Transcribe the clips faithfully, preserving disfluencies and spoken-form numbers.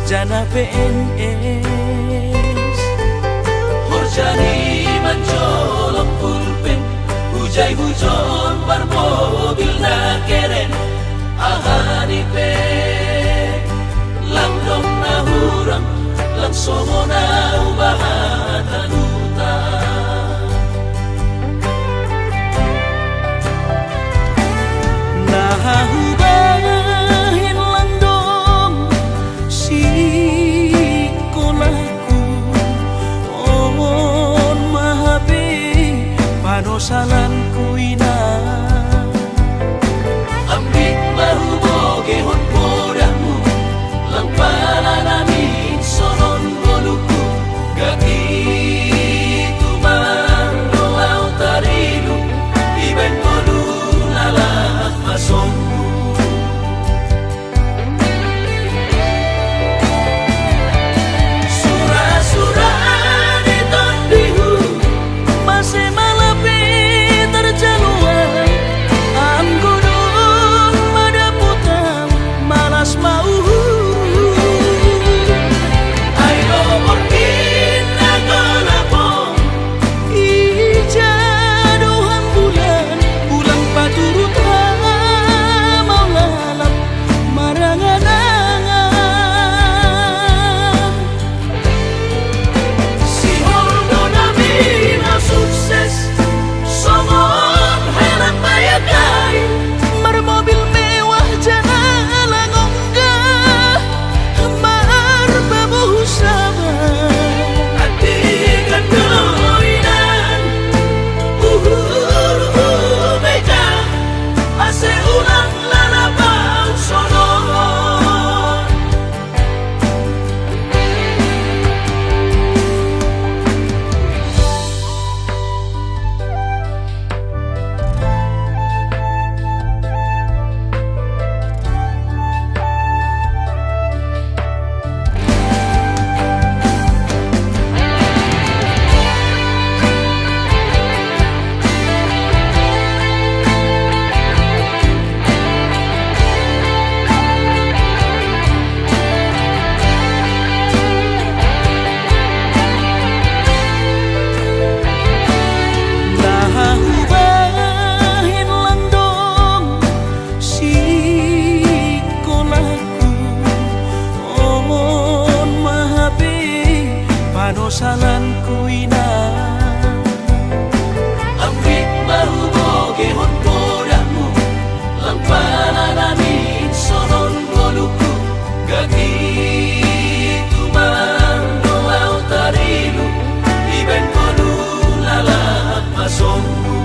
Jana P N S. Horja ni manjolom pulpen, hujai hujon parmobil na keren. Aha ni pe, lang dong na hurang, lang songon na hubahat haduta. Na hubahen lang dong sikolahku, on ma hape panosalanku, ina. Ambit ma hubogehon podahmu, lang pala na minsonon ngolungku, gati tumang do ahu tarinum, dibaen ngolu na lahat masombu. Sura-sura ni tondihu, mase ma lape tarjalo, anggo dong ma dapotan, malas ma uhum. Ai do borngin na golap on, ija do hambulan, bulan paturut hamaol lalap marangan-angan. Sihol do nami na sukses, songon hela payagai, marmobil mewah jala lang ongga, marpabohu saba. Andigan do inang, uhur-uhur mega, ase ulang lalap ahu sonon. Na hubahen lang dong sikolahku, on ma hape panosalanku, ina. Ambit ma hubogehon podahmu, lang pala na minsonon ngolungku, gati tumang do ahu tarinum, dibaen ngolu na lahat masombu.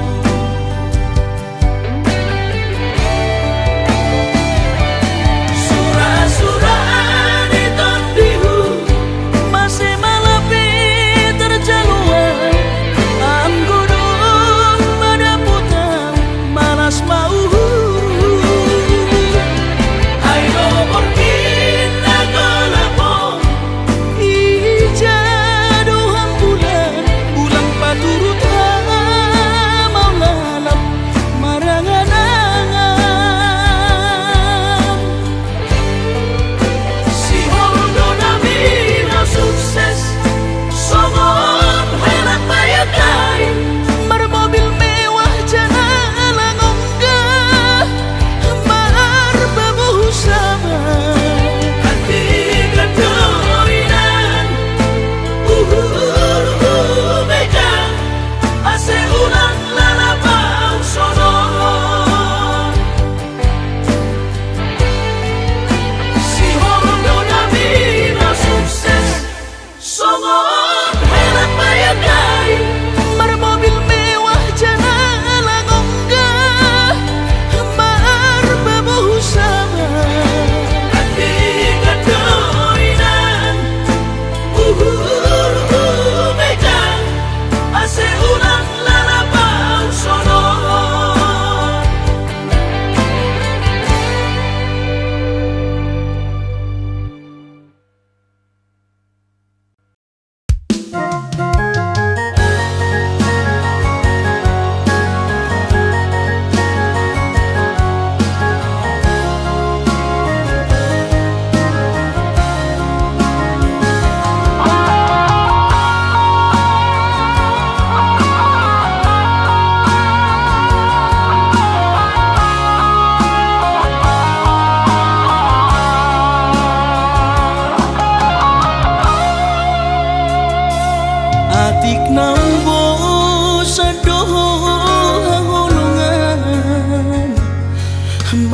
Sura-sura ni tondihu, mase ma lape tarjalo,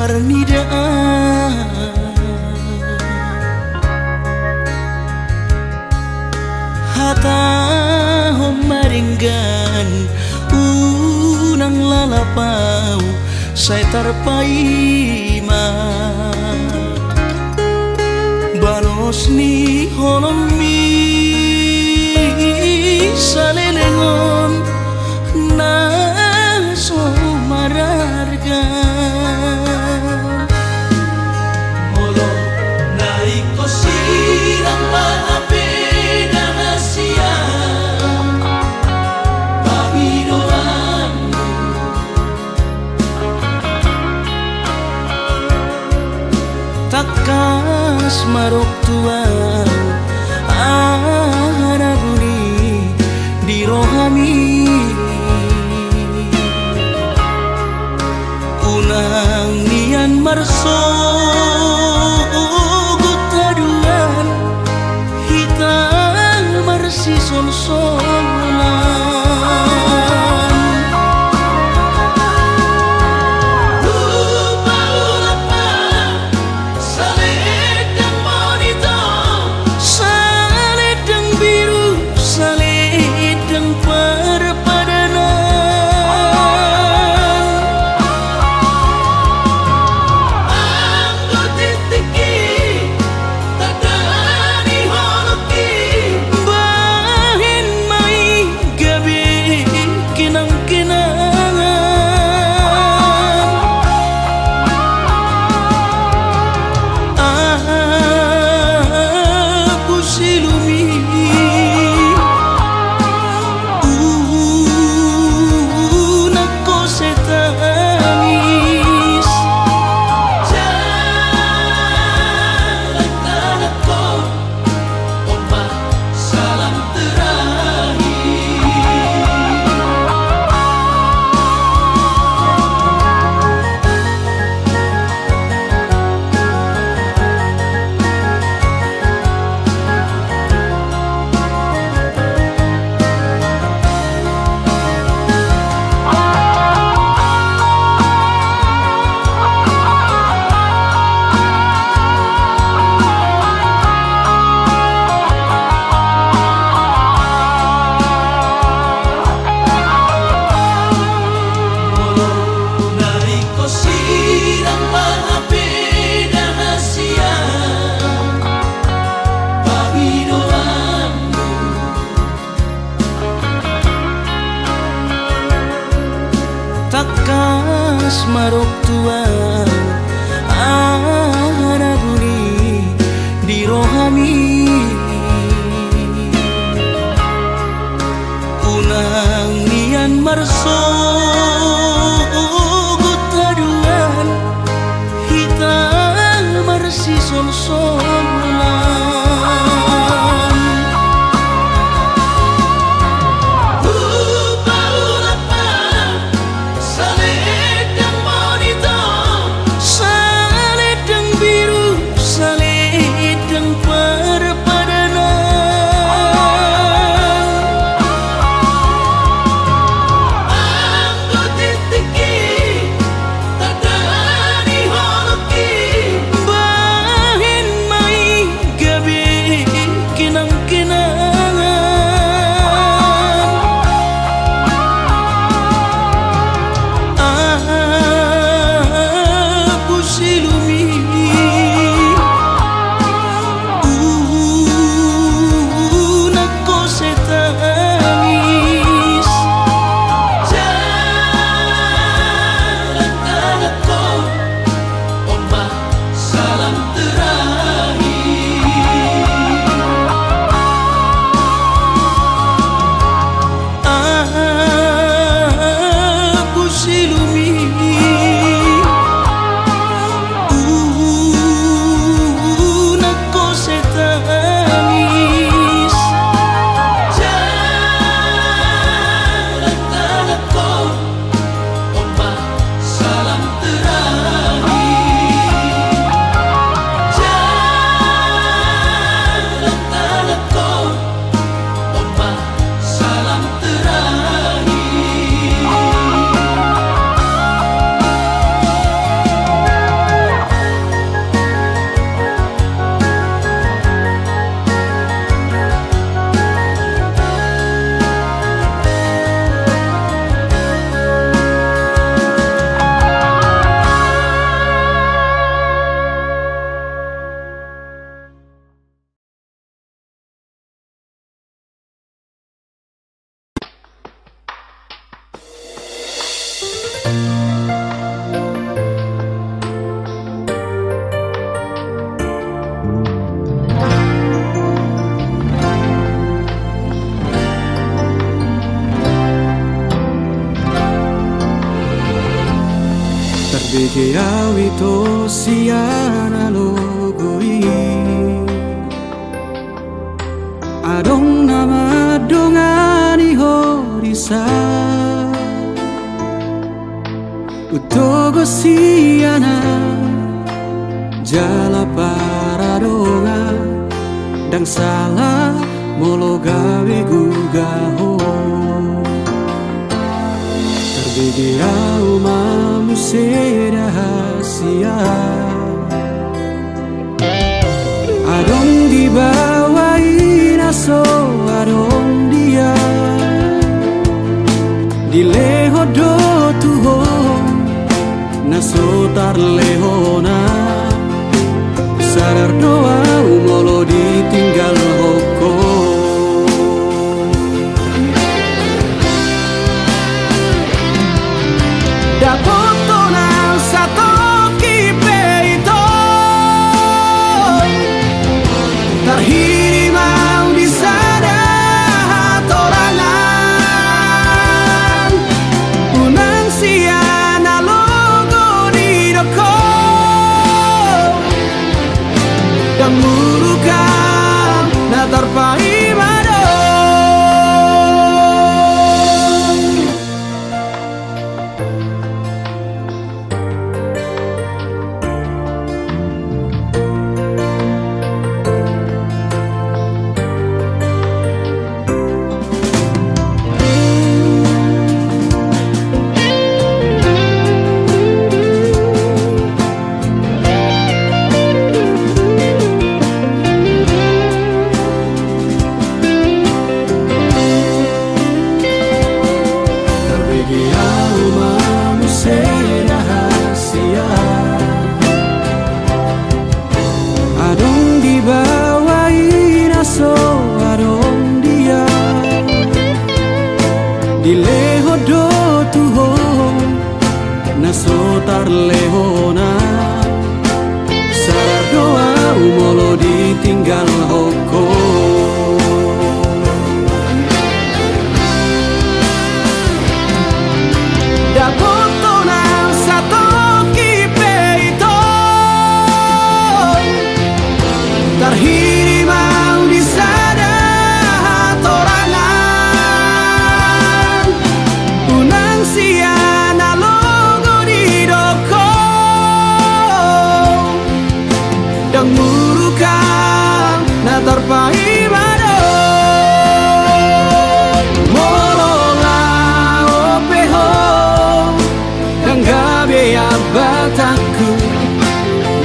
Marnida, hatahon ma denggan, unang lalap ahu, sai tarpaima balos ni holongmi, saleleng on na so mararga. Molo na ingkon sirang ma hape dang hasian pangidoanmu, tangkas ma rap tu ahu aha na buni di rohami. Unang nian marsogot haduan, hita marsisolsolan. Hupaulak ma salendang monito, salendang biru, salendang parpadanan. Anggo tingtingki tanda ni holongki, bahen ma i gabe kenangkenangan. Ahu silumi, unang ho sai tangis. Jala tangan ho. Tangkas ma rap tu ahu aha na buni di rohami. Unang nian marsogot haduan, hita marsisolsolan. Hupaulak ma salendang monito, salendang biru, salendang parpadanan. Anggo Ise au ito sian na logo i? Adong na mandongani ho disa. Hutogu sian na jala paradongan, ndang sala molo gabe guga ho. Tarbege au ma muse rahasia. Adong di bawah i na so adong dia. Dilehon do tu ho na so tarlehon. Sadar do au molo ditinggalhon ho. Dapothon au satongkin pe ito. Tarhirim au di sada hatorangan. Unang sian na logo didok ho. Ndang muruk au na tarpaima do. Tarbege au ma muse rahasia. Adong di bawah i na so adong dia. Dilehon do tu ho na so tarlehon. Sadar do au molo ditinggalhon ho. Dapothon au satongkin pe ito. Tarhirim au di sada hatorangan. Unang sian na logo didok ho. Ndang muruk au na tarpaima do. Molo laho pe ho ndang gabe ambatanku.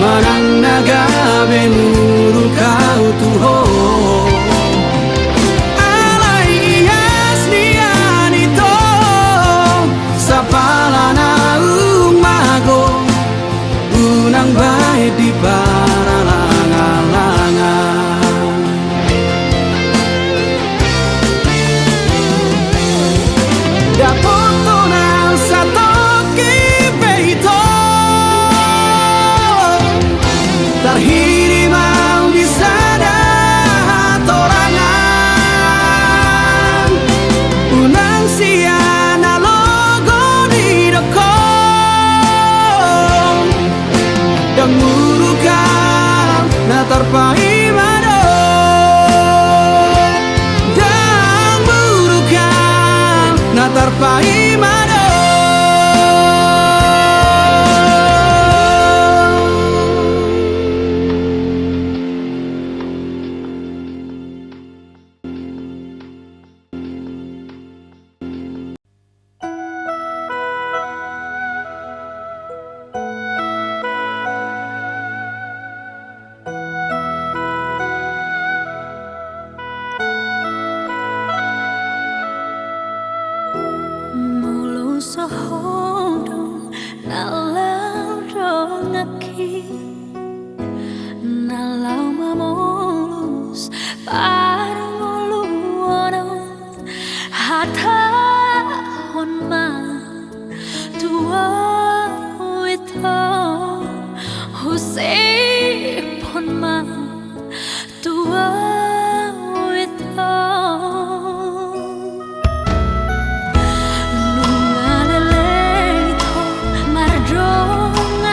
Manang na gabe muruk au tu ho. Alai ias nian ito. Sapala naung mago. Unang bahen di paralangalangan. Dapothon au satongkin pe ito. Tarhirim au di sada hatorangan. Unang sian na logo didok ho. Ndang muruk au na tarpaima do. Ndang muruk au na tarpaima do. Molo so ho do na laho donganki, na laho mamolus parngoluon on, hatahon ma tu ahu ito, husiphon ma tu ahu ito. Nunga leleng ho mardongan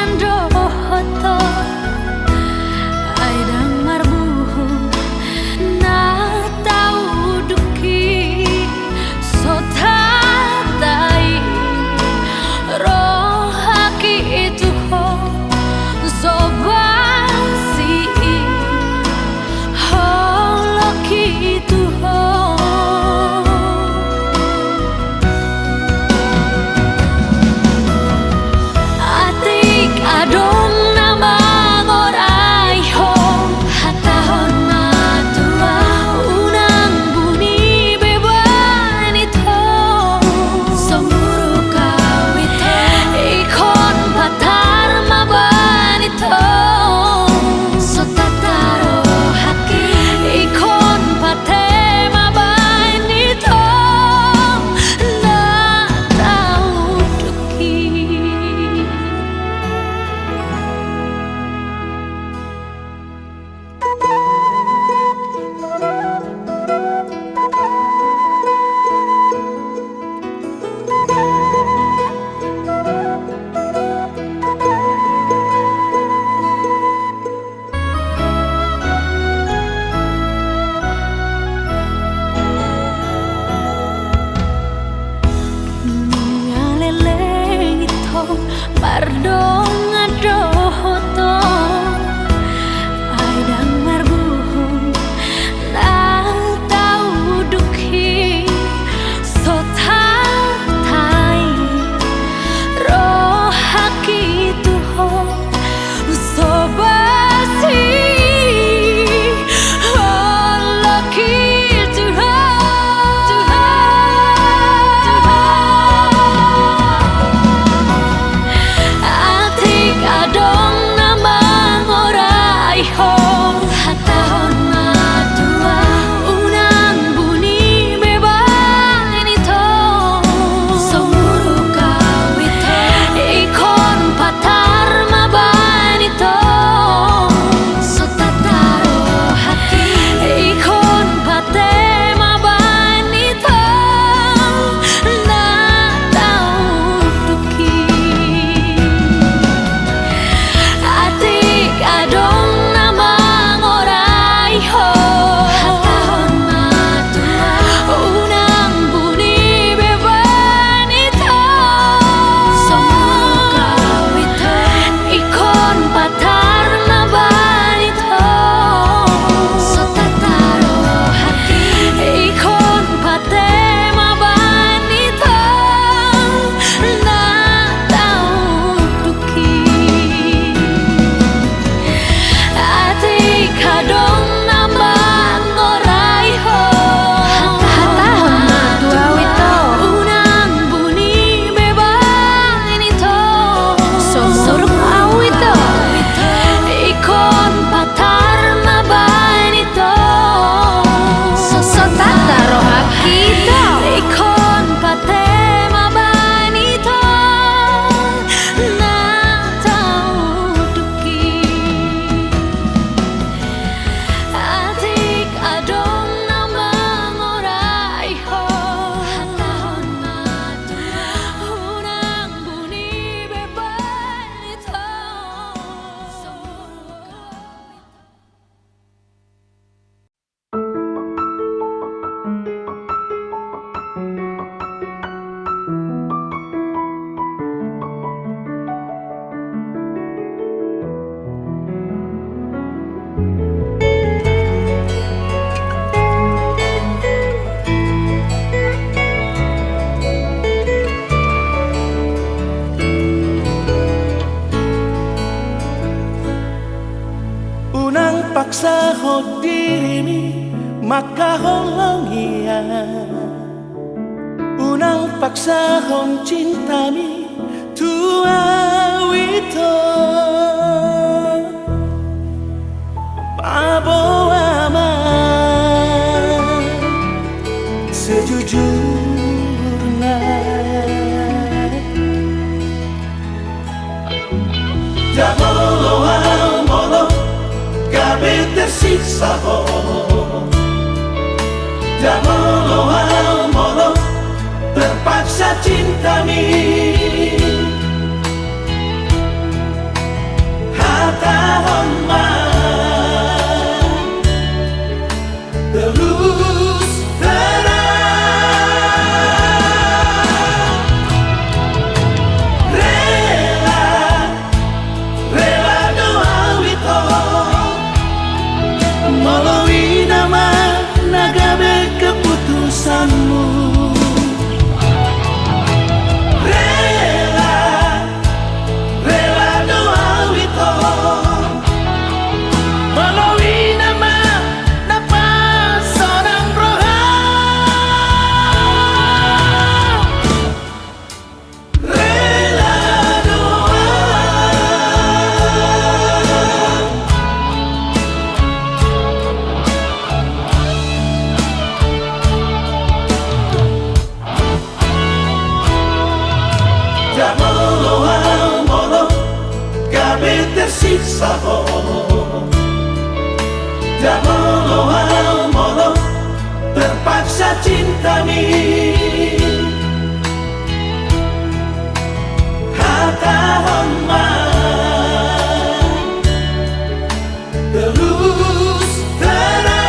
Pasahathon dirimi mangkaholongi ahu. Unang paksahon cintami tu ahu ito. Paboa ma sejujurna. Ndang olo ahu molo gabe tersiksa ho. Ndang olo ahu molo terpaksa cintami. Hatahon ma terus terang. Rela, rela do ahu ito. Molo i nama na gabe keputusanmu. Rela, rela do ahu ito. Molo i nama na pasonang roha. Rela do ahu. Ndang olo ahu molo gabe tersiksa ho. Ndang olo ahu molo terpaksa cintami. Hatahon ma terus terang.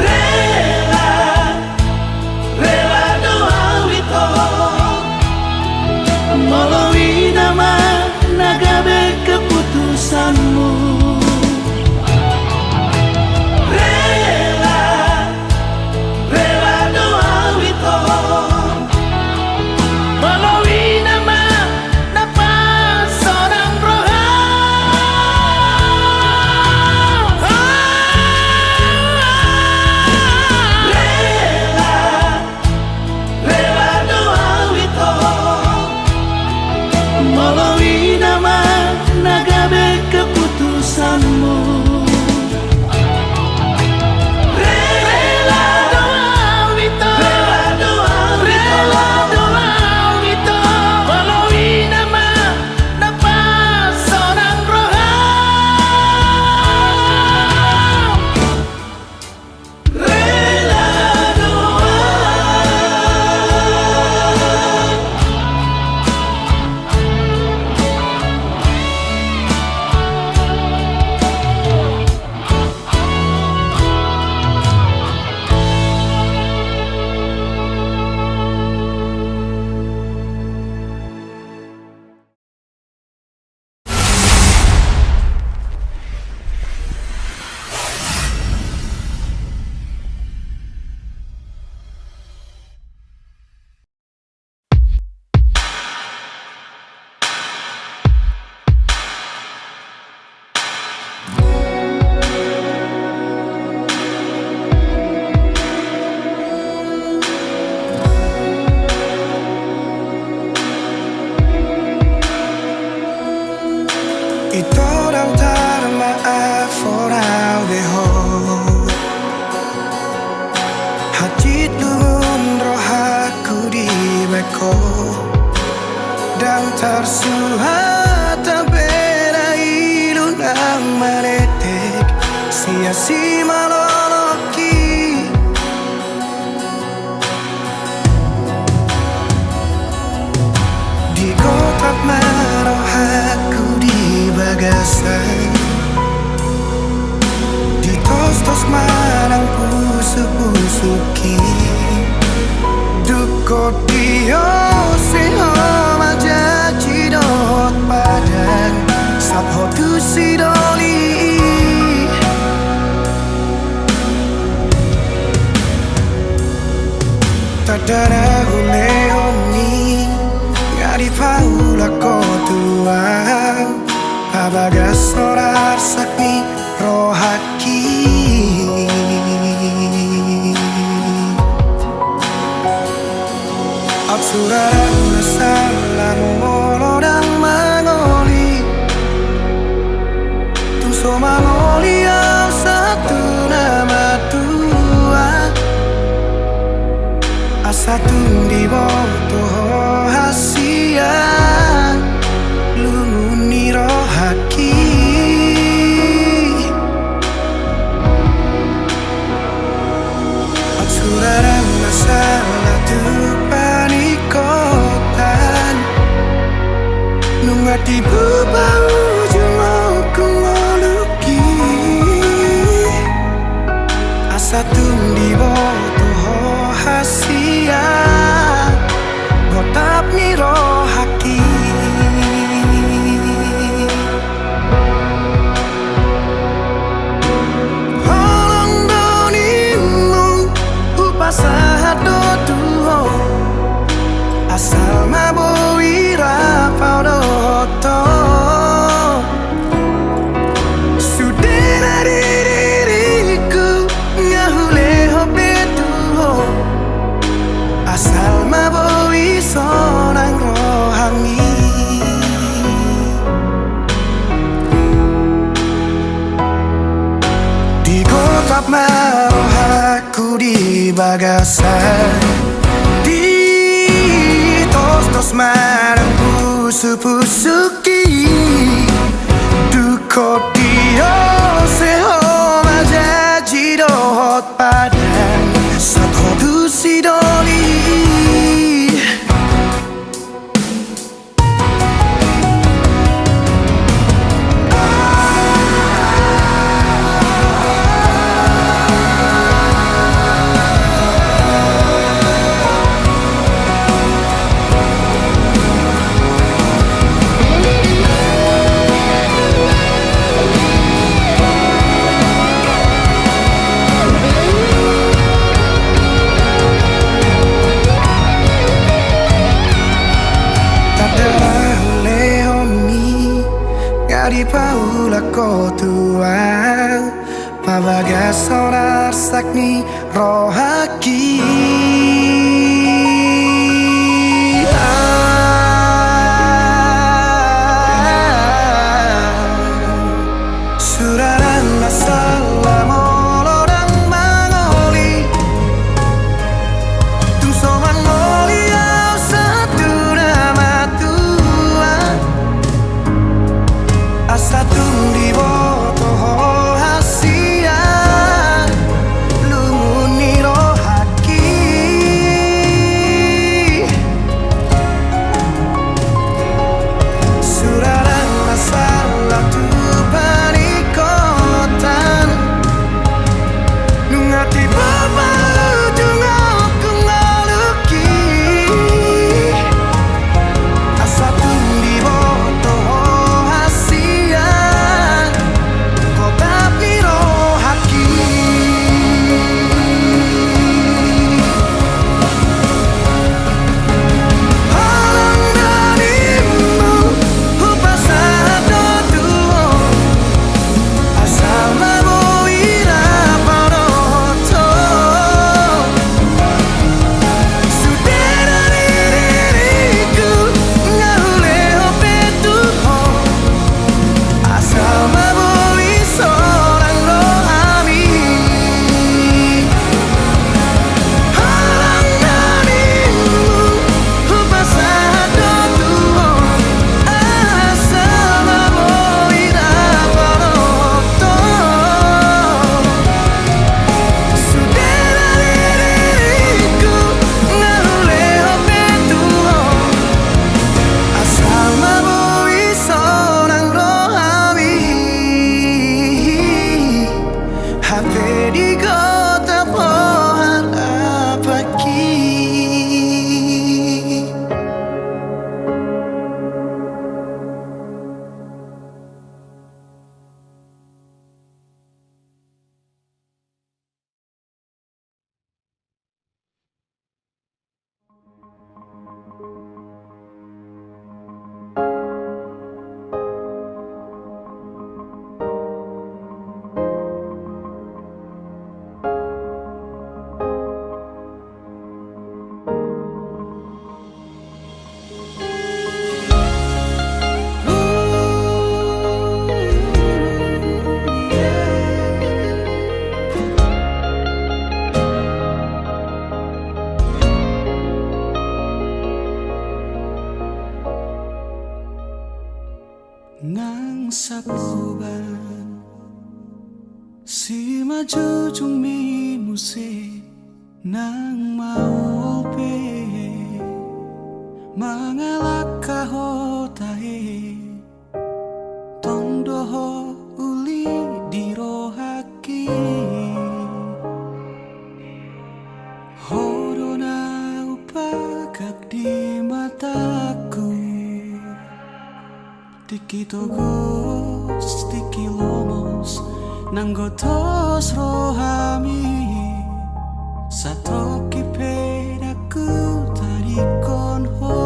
Rela, rela do ahu ito. Molo i nama na gabe keputusanmu. Rela, rela do ahu ito. Molo i nama na pasonang roha. Rela, rela do ahu ito. Molo i nama na gabe keputusanmu. Rela do ahu ito. Rela do ahu ito. Rela do ahu ito. Molo i nama na pasonang roha. Rela do ahu. Ito, ndang tarmaafhon au be ho. Hansit lungun rohangku dibahen ho. Ndang tarsuhat ampela ilu nang maletek sian simalolongki. Digotap ma rohangku di bagasan, ditostos ma nang pusupusungki. Dung hot di ho, sai ho ma janji dohot padan, sahat ho tu sidoli. Tanda na hulehon i nga dipaulak ho tu ahu. So mangoli au sahat tu na matua, asa tung diboto ho hasian lungun ni rohangki. Suranan na salah tu paningkotan, nunga tibu paujung ogung ngolungki, asa tung diboto ho hasian gotap ni rohangki. Holong do nimmu hupasahat do tu ho, asal ma boi rap au dohot ho. Sude na di diringku nga hulehon be tu ho, asal ma boi sonang rohami. Digotap ma rohangku di bagasan, ditostos ma dang pusupusungki. Dung hot di ho, sai ho ma janji dohot padan, sahat ho tu sidoli. Tanda na hulehonmi nga dipaulak ho tu ahu, pabagason arsak ni rohangki. Suranan na salah molo dang mangoli, tung so mangoli au sahat tu na matua, asa tung diboto ho hasian lungun ni rohangki. Suranan na salah tu paningkotan, Simanjujungmi muse nang maol pe, mangalangka ho tahe, tong do ho uli di rohangki. Ho do na hupagak di matangku. Tingki togos, tingki lomos, nang gotos rohami. Satongkin pe ndang hutadingkon ho.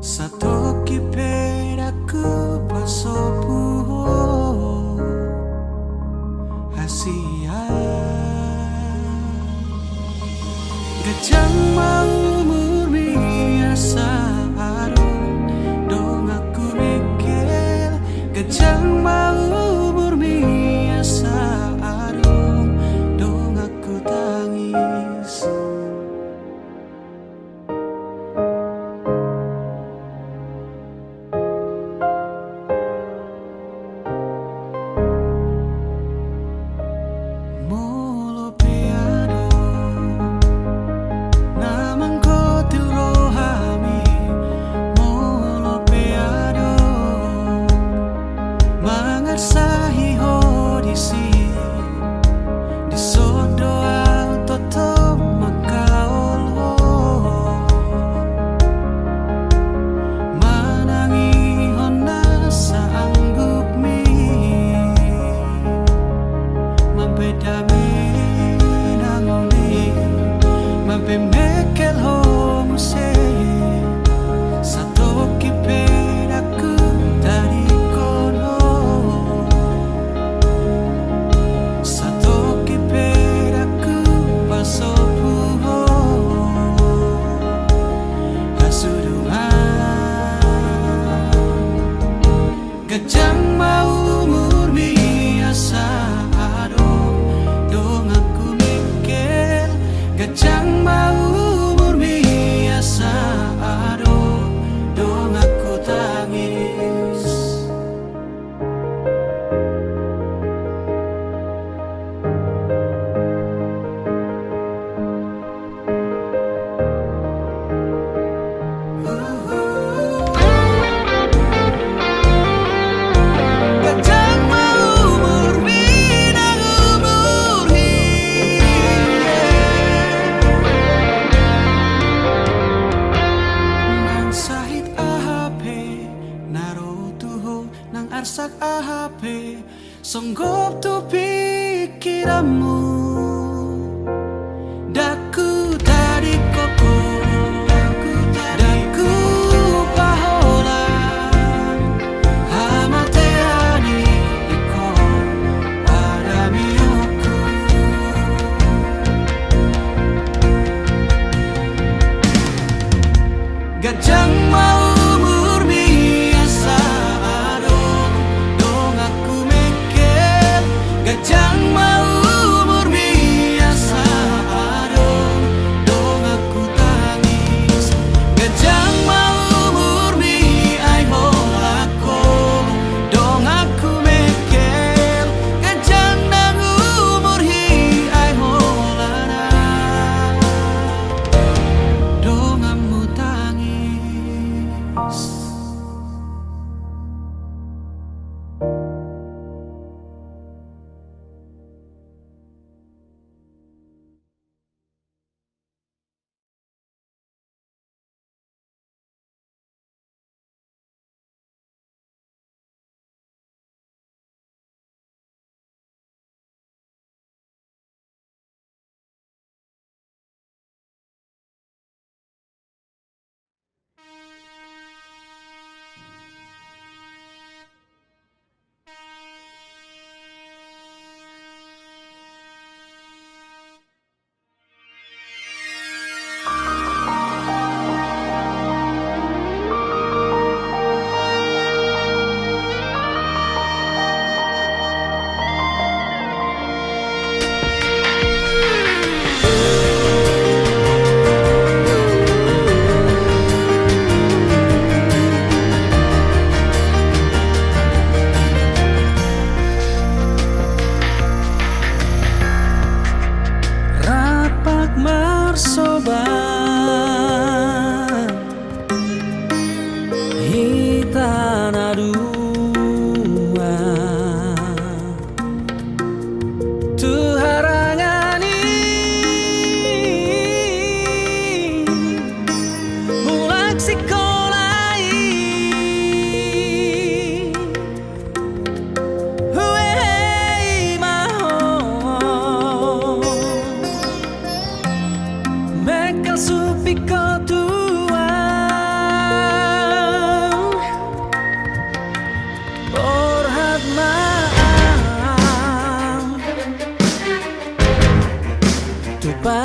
Satongkin pe ndang hupasobu ho. Hasian. Ganjang ma umurmi asa adong donganku Mikel. Ganjang ma umurmi asa adong donganku Tangis. Molo pe adong na manggotil rohami, molo pe adong mangarsahi ho disi, dison do ahu tongtong mangkaol ho. Manangihon na saanggupmi. Mambahen dame nang uli, mambahen mengkel ho muse. Satongkin pe ndang hutadingkon ho. Satongkin pe ndang hupasobu ho. Hasudungan. Ganjang ma umurmi asa adong donganku Mikel. Ganjang ma umurmi asa adong donganku Tangis. Ganjang ma umurmi nang umur hi. Nang sahit aha pe na ro tu ho, nang arsak aha pe songgop tu pingkiranmu. Ndang hutadingkon ho, ndang hupaholang hamatean i, ingkon paramionku. Ganjang ma umurmi asa adong donganku Mikel. Ganjang ma umurmi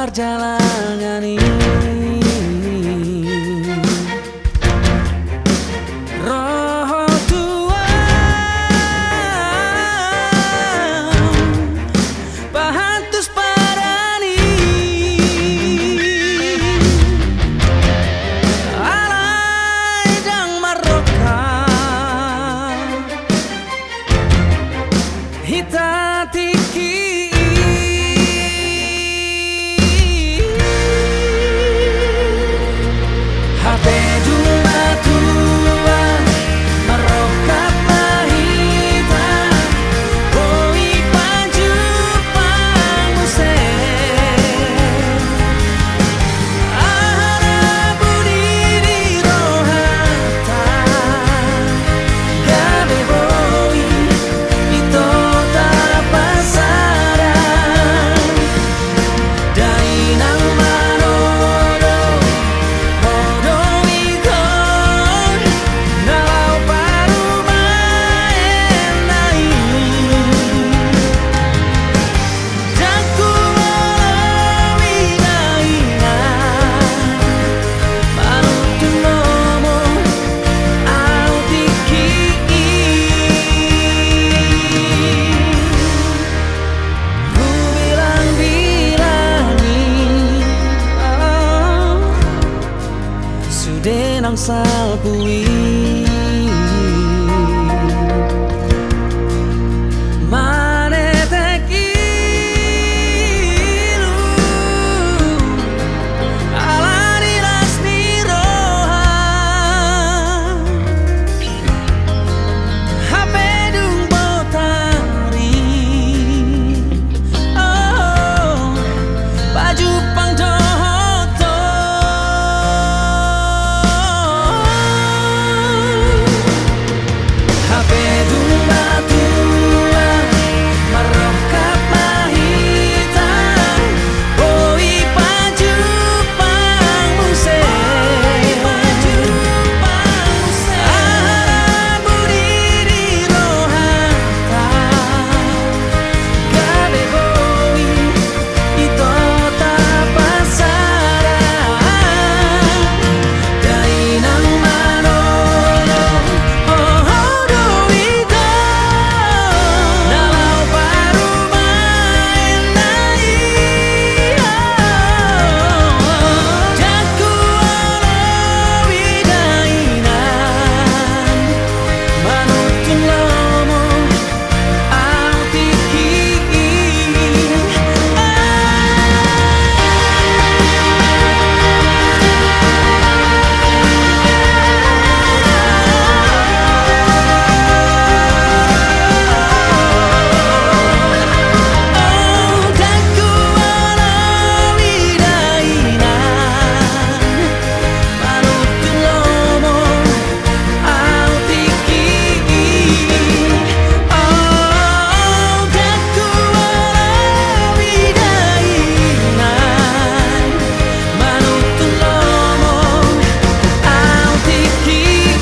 Parjalangan i ro ho tu ahu, pahantus padan i, alai ndang marrongkap hita tingki i. Hape dung matua, marrongkap ma hita, boi pajumpang muse. Aha na buni di rohanta, gabe boi ito tapasahat. Dainang manodo, odo ito, na laho parumaen na i. Ndang huoloi dainang, manuntun lomo ahu tingki i. Hubilang-bilangi, oh, sude nang salpu i. Manetek ilu ala ni las ni roha. Hape dung botari, oh, pajumpang dohot ho. Hape dung matua, marrongkap ma hita, boi pajumpang muse. Aha na buni di rohanta, gabe boi ito tapasahat. Dainang manodo, odo ito, na laho parumaen na i. Ndang huoloi dainang, manuntun lomo ahu tingki i. Ndang huoloi dainang, manuntun lomo ahu tingki i. Oh, ndang huoloi dainang, manuntun lomo ahu tingki i.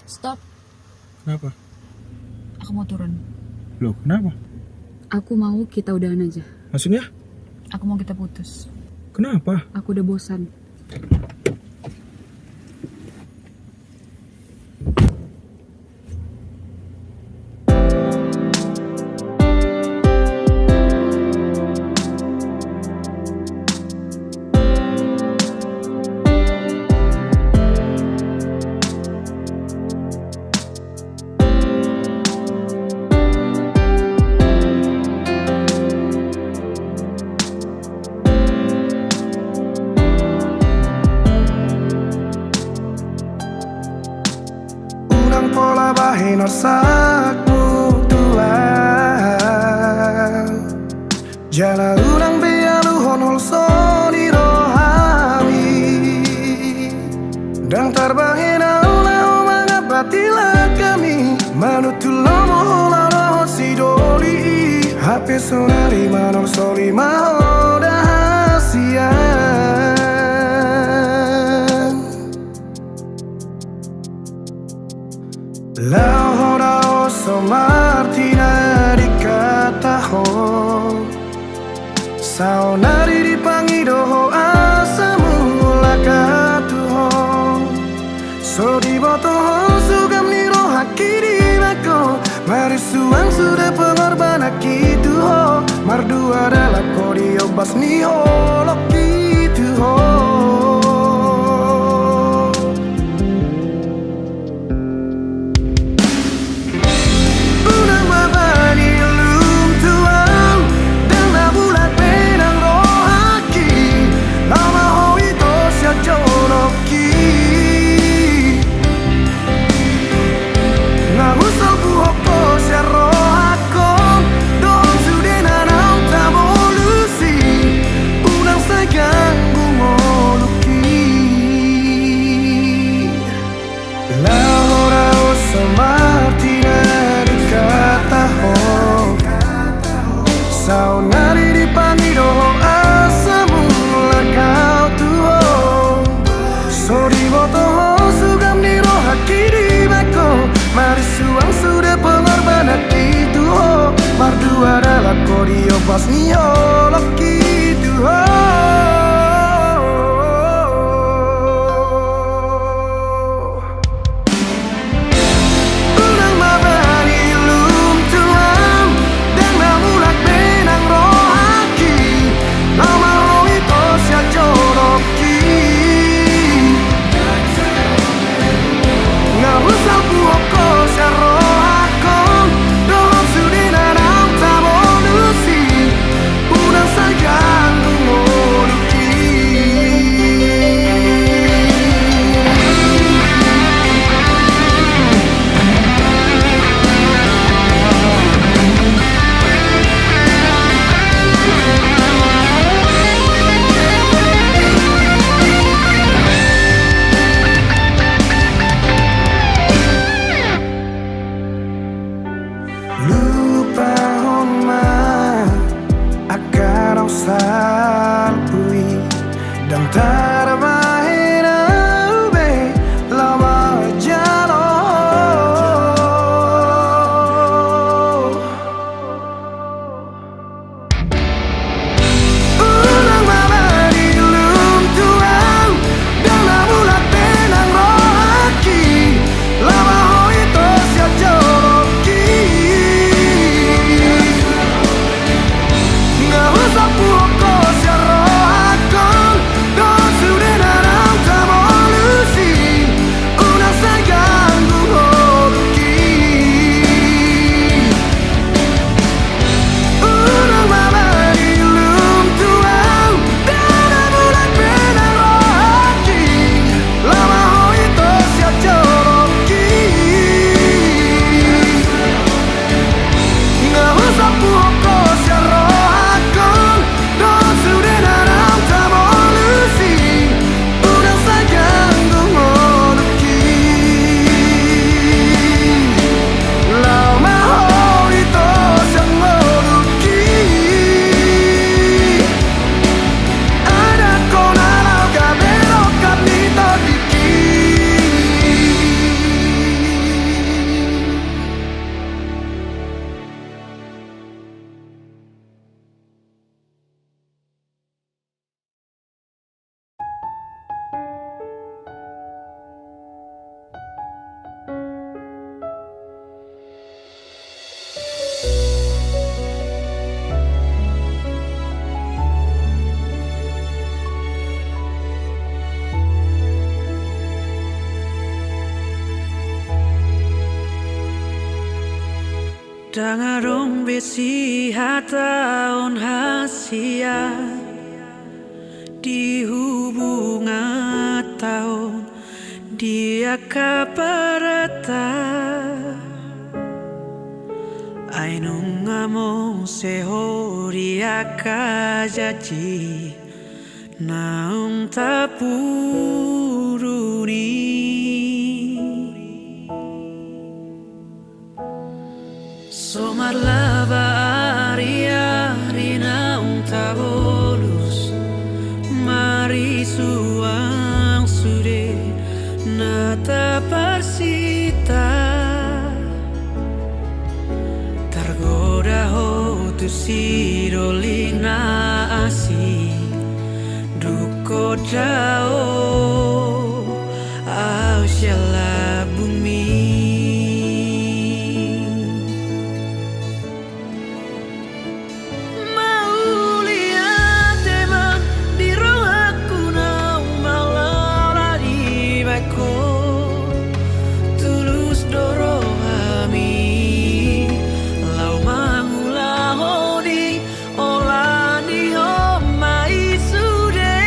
Stop. Kenapa? Aku mau turun. Loh, kenapa? Aku mau kita udahan aja. Maksudnya? Aku mau kita putus. Kenapa? Aku udah bosan. Marsak Ho Tuhan. Jala unang be aluhon holso ni rohami. Ndang tarbahen ahu laho mangambati langkami, manuntu lomo Ho laho dohot sidoli i. Hape saonari manolsoli ma Ho da hasian. Laho daoso martina di kata Ho. Saonari dipangido Ho asa mulak ahu tu Ho. So diboto Ho sugam ni rohangki di bako. Marisuang sude pengorbananki tu Ho. Mardua dalan Ho di ombas ni holongki tu Ho. Unang ma bani lum tu ahu, ndang na mulak be nang rohangki, laho ma Ho ito sian jolongki. Nga husalpu Ho sian rohangkon, dohot sude na naung tabolus i, unang sai ganggu ngolungki. Laho daoso martina di kata Ho. Saonari dipangido Ho asa mulak ahu tu Ho. So diboto Ho sugam ni rohangki di bako. Marisuang sude pengorbananki tu Ho. Mardua dalan Ho di ombas ni holongki tu Ho. Unang ma bani lum tu ahu, ndang na mulak be nang rohangki, laho ma Ho ito sian jolongki. Nga husalpu Ho sian rohangkon, dohot sude na naung tabolus i, unang sai ganggu ngolungki. Lupahon ma angka na salpu i, ndang tarbahen ahu be laho manjalo. Unang ma bani lum tu ahu, ndang na mulak be nang rohangki, laho ma Ho ito sian jolongki. Nga husalpu Ho sian rohangkon, dohot sude na naung tabolus i, unang sai ganggu ngolungki. Unang ma bani lum tu ahu, ndang na mulak be nang rohangki, laho ma Ho ito sian jolongki. Nga husalpu Ho sian rohangkon, dohot sude na naung tabolus i, unang sai ganggu ngolungki. Laho ma Ho ito sian ngolungki. Adong Ho na laho gabe rongkap ni tondingki. Ndang adong be sihatahon hasian di hubunganta on di angka paranta. Muse ho di angka janji naung tapudun i. So marlaba ari-ari naung tabolus, marisuang sude na taparsinta. Targoda ho tu sidoli na asing, dung godang ho au sian lambungmi. Mauliate ma di rohangku naung mangula dibahen ho. Tulus do rohami laho mangulahon i, holan di ho ma i sude.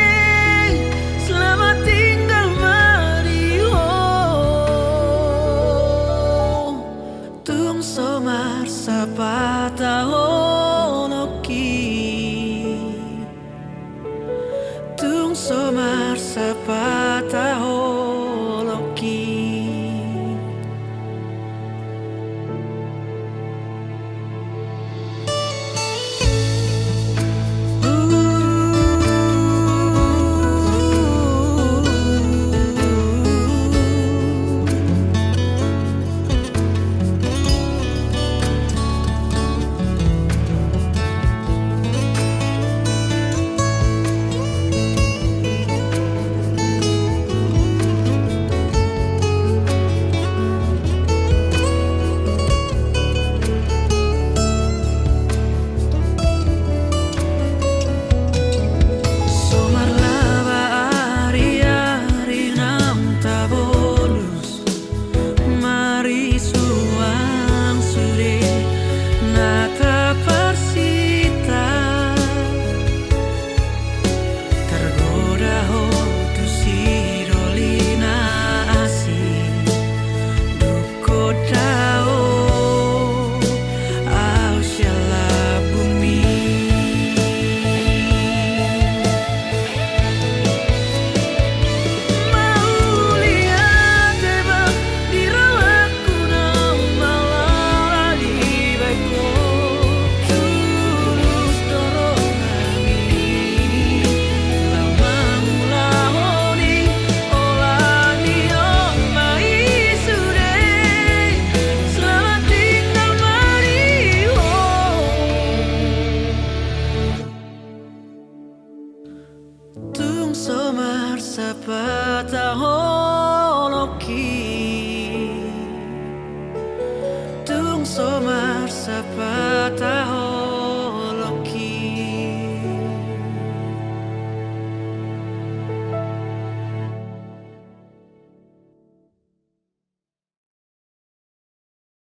Selamat tinggal ma di ho. Tung so marsapata holongki. Tung so marsapata holongki. So marlaba ari-ari naung tabolus, marisuang sude na taparsinta. Targoda ho tu sidoli na asing, dung godang ho au sian lambungmi. Mauliate ma di rohangku naung mangula dibahen ho. Tulus do rohami laho mangulahon i, holan di ho ma i sude. Selamat tinggal ma di ho. Tung so marsapata ho.